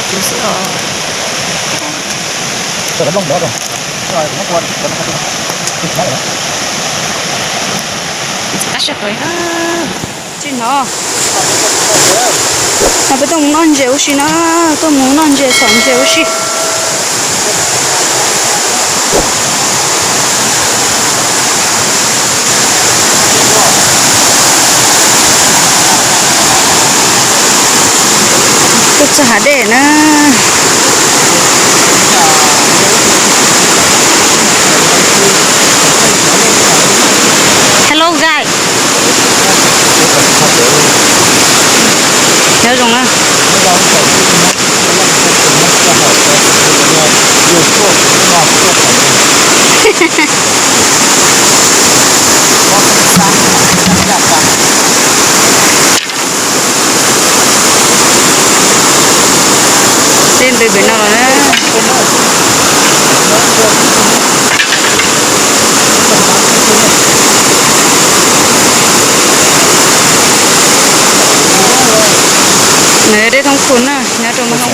Tab sis tseem no, no peb tuaj mus noj ntses ua si na, tuaj mus noj ntses txhom ntses ua si. Tuaj txog hav dej na. Hello guys. Nyob zoo na. Dej ntws pem no los na. Nws dej thoob khu na, nyob rau ntawm no.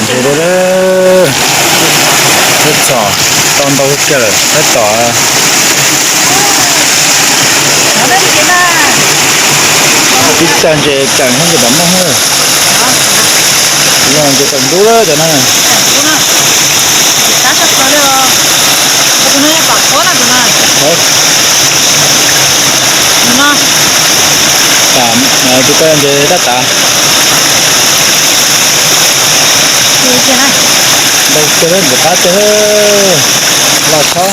Peb txhom tau ntau kiag lawm, tab tom tib cag ntses ceem hab ntses pam mooj na. Ntses tau ntub lawm cov no. Tus ko ntses dab tav. Ntau kiag ntses qab tiag, los chob.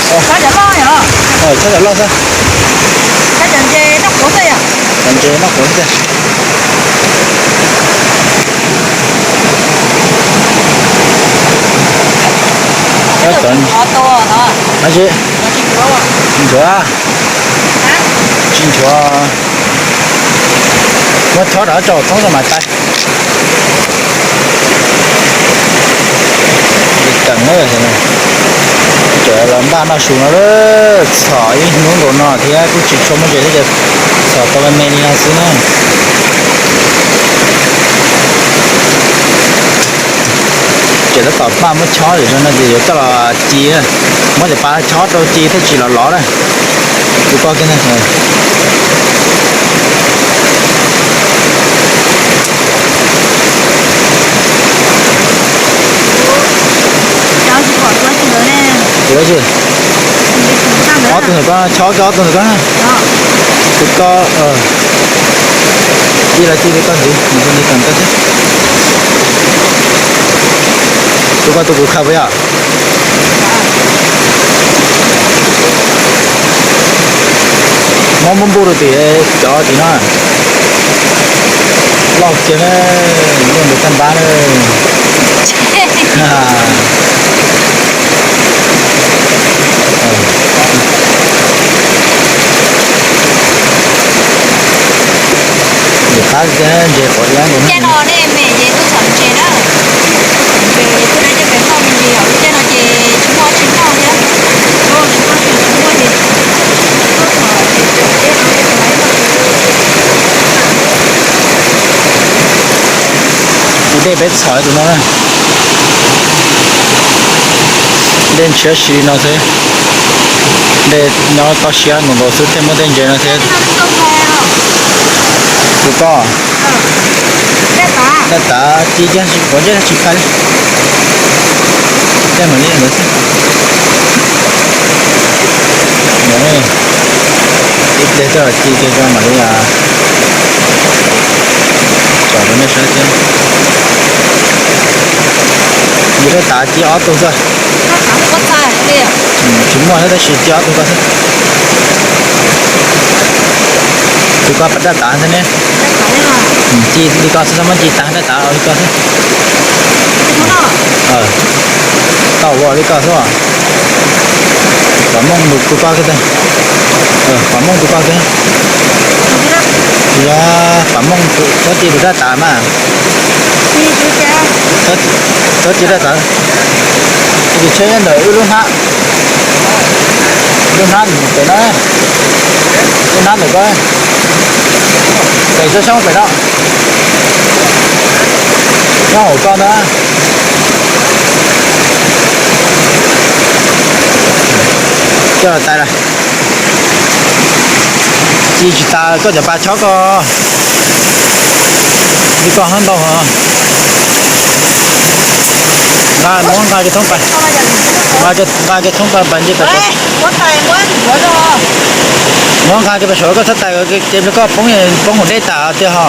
Chob cov loj xwb. Cov ntses noj quav xwb. Tsis nchuav, tsis nchuav. Muab chob rov tso thoob rau mas tas. Ceem, tseem los npaj noj su no lawm, txhom ib hnub nkaus no thiab kuj tsis tshua muaj ntses thiab ces txhom tau me me li no xwb na. Ces tab tom npaj muab chob zom zaws no ces yuav coj los ci, muab cov pas chob rau ci thiaj tsis los lov na. Tus ko kiag na. Ua tsis, ob tug ntawm ko, chob kiag ob tug ntawm ko na. Tus ko, ci los ci tus ko ntxiv, tus ko tus kuv khaws puas yog? Muab muab npuj rau tim cov tim no. Loj kiag na, luaj nkaus caj npab na. Ntses qab ntses qhov iab ntawd. Caij no nej me ces tuaj txhom ntses na. Ntses tuaj na, caij pem noj me ntsis, lub caij no ces tsis muaj tsis noj thiab. Tsis muaj tsis muaj ces tuaj txhom ntses pem teb no. Tus dej peb txhom tus no na. Dej ntshiab si no xwb. Dej nyob toj siab nkaus nkaus xwb thiaj muaj dej ntses no thiab. Tus ko, daj tav ci kiag, ua zeb tsis phais li. Caij mam li ntawd xwb. Ib pliag coj los ci kiag tso mam li tsom rau nej saib thiab. Yus daj tav ci ob tug xwb. Tsis muaj thiab tab sis ci ob tug ko xwb. Tus ko pas daj tav ntag ne. Ci li ko xwb, muab ci tag daj tav li ko xwb. Tau ua li ko xwb. Pam mooj tus ko kiag tag. Pam mooj tus ko kiag. Yog pam mooj txhob ci tus daj tav mas. Txhob ci daj tav. Tus tsheb nyob ntawm wb lub hnab. Lub hnab pem no. Lub hnab ntawm ko. Pem txoj xyoob pem no. Nyob hauv koj ntag. Coj los tais lawm. Ci tsis tas koj cov pas chob ko. Li koj hab ntau. Nqa, muab nqa kiag thoob pas, nqa kiag thoob pas pas nce tas. Muab nqa kiag pas saum koj txhab tais ces koj poob, poob hauv dej tas tiag ho.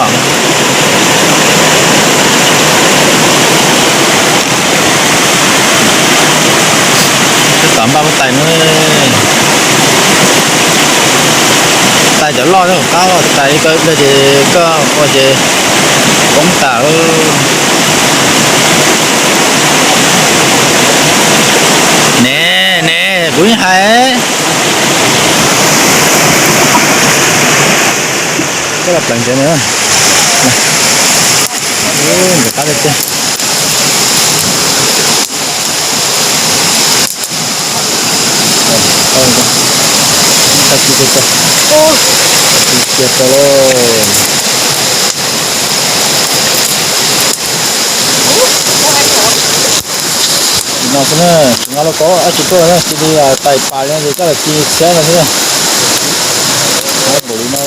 Tom npaj muab tais no. Tais cov loj hauv qab, tais ko ces koj ua ces poob tas. Ne, ne, kuv yeej hais. Koj los pleev ntawd na. Ntawm qab tiag tiag. Tag kis tag, tag kis tag lauj. Nim no xwb na, tsis nqa lauj kaub dab tsi tuaj na, cia li tais pas li no ces coj los ci txhiab no xwb na. Npaum li no,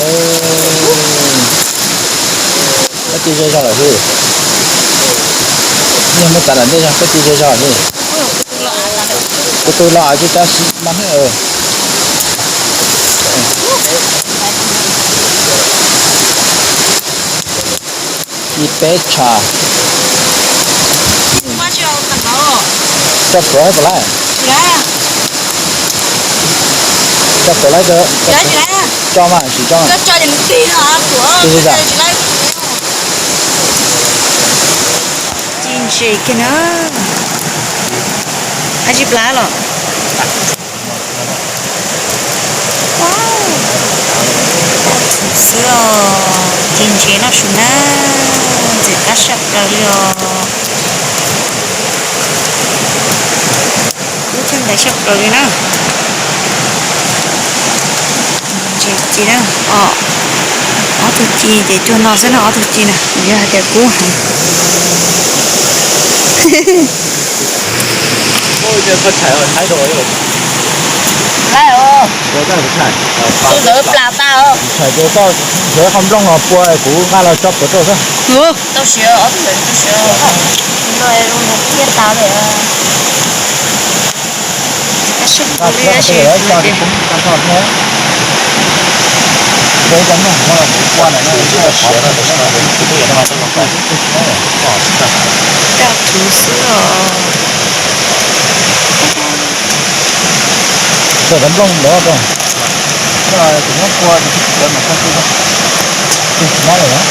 koj ci ze zog lawm hwb. Yeej muab txav nram ntej zog, koj ci ze zog hwb. Kuv tus los av tsis tas sis mas hwb. Ci peb tshav. Tso pluav puas laib? Tso pluav laib, tso mas sim tso. Ci ntses kiag na. Ab tsis plab los. Xwb os, ci ntses noj su na, ntxim qab saj plaws li os. Kub thiab ntxim saj plaws li na. Ntses ci na, ob tug ci ces cuag no xwb na, ob tug ci na, yog hais tias kub heev. Tus ntawd plas tas os. Tshais ces koj nkawd qhov nplooj los pua kuv nqa los tso puas rau xwb. Tau siav, ob tug ntawd tau siav. Noj zoo nkaus thiaj tas lawm. Nqa siab li tso li poob tag nrho thiab. Nkawd cov nplooj no kuv pua ntawm no. Daj thuv xwb os. Cov nplooj ntawd, tus muab pua, tus tsis pua mas tag twg tsis nyob lawm.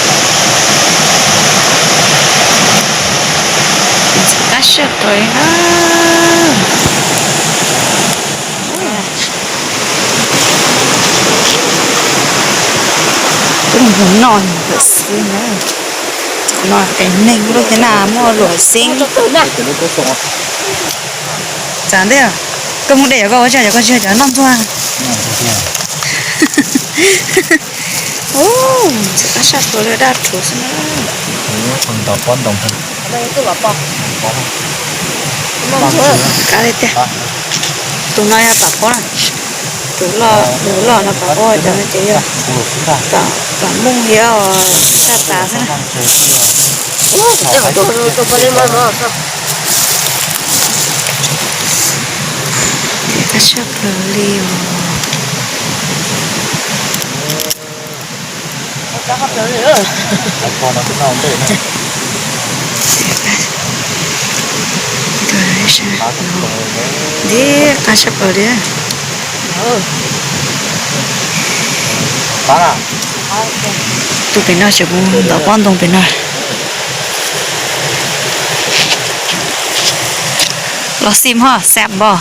Qab siab kawg li na. Tus mus noj lawm xwb na. Tus no qias neeg lub thiab na, muaj luam xeeb. Txav ntej, koj muab de cov koj ua tsaug, cov koj tsis yog cov noj ntxuag. Ntxim qab saj kawg li, daj rhuv xwb na. Qab li tiag. Tus no yog pam pob na. Tus loj, tus loj no pam pob, cov no ces yog pam mooj thiab saj tas xwb na. Qab saj kawg li os. Ntxim qab saj plaws li. Tus pem no tseem mus ntov pob ntoo pem no. Los xim ho xam npog.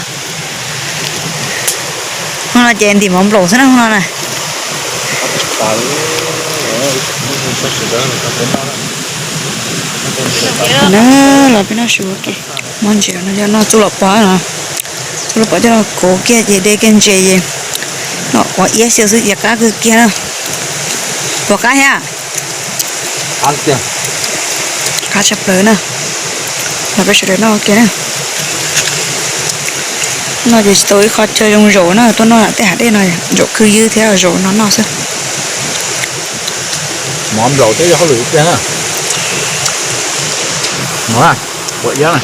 Hnub no ces ntim mov nplaum xwb na hnub no na. Na, los peb noj su ua ke. Muab ntses no coj noj txuj lom pov no. Txuj lom pov coj los kov kiag ces de kiag ntses ces noj ua iab xyaw xwb ces qab kawg kiag na. Puas qab thiab? Qab tshaj plaws na. Los peb sawv daws noj ua ke na. Noj ces tsis tau ib qho chaw zoo zaum na, tuaj noj tej hav dej no zaum khwb ywb thiab zaum no noj xwb. Mov nplaum thiab yog hauj lwm tiag na. Mov ua iab na.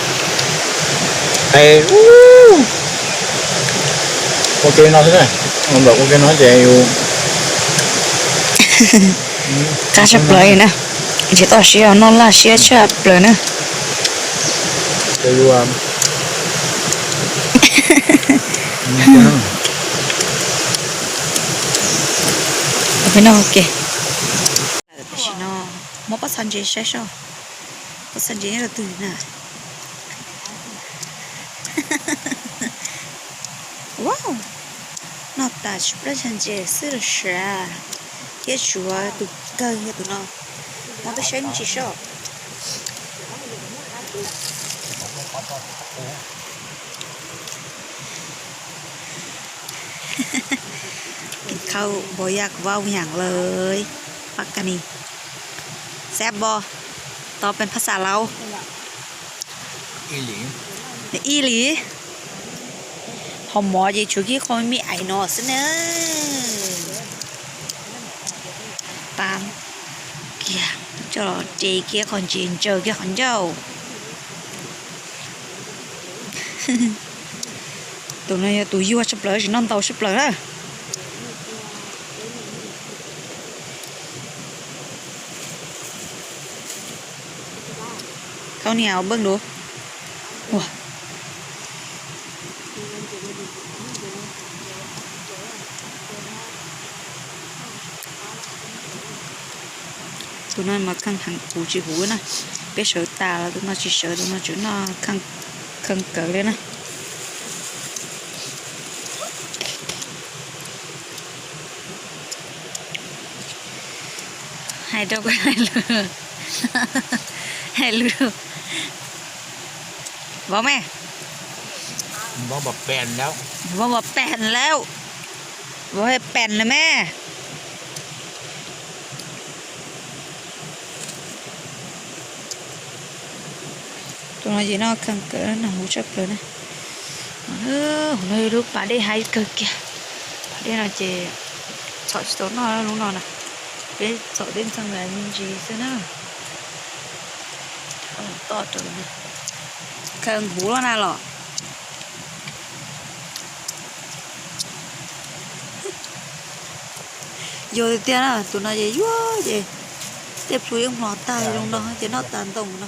Ua ke no xwb na. Nplaum ua ke no ces yus qab tshaj plaws na. Tsis toj siab, noj laj siab tshaj plaws na. Peb noj ua ke. Tam sim no muab pob txha ntses saib seb, pob txha ntses nyob rau twg na. Wow, noj tas tshuav pob txha ntses xwb los sav, thiab tshuav tus kawg yog tus no. Muab peb saib me ntsis seb. Khau npau yaj kuv vaj ub yam lawm, pab ka ni. Xab npo, tau pes phab xas laus. Ib li, ho mov ces tshuav kiag qho me me ais no xwb na. Tab kiag, coj los de kiag qhov ntses ntsaws kiag qhov ncauj. Tus no yog tus yuag tshaj plaws, tsis noj ntau tshaj plaws na. Khaub niag ua npeej dua. Tus no mas kheej heev, huv tsis huv na. Peb sawv tas los tus no tsis sawv, tus no tseem noj kheej kawg li na. Hais rau, hais lus, hais lus. Vov me, vov pes lawm, vov pes lawm me. Tus no ces noj kheej kawg, noj huv tshaj plaws na. Hauv no yog lub pas dej haib kawg kiag. Pas dej no ces txhom tsis tau noj lub no na. Peb txhom dej ntxeeg me ntsis xwb na. Toj rau, kheej huv loj na los. Yuag tiag tiag na, tus no ces yuag ces tej plhu yeej hlo tag zoo no ces noj tas ntoo no.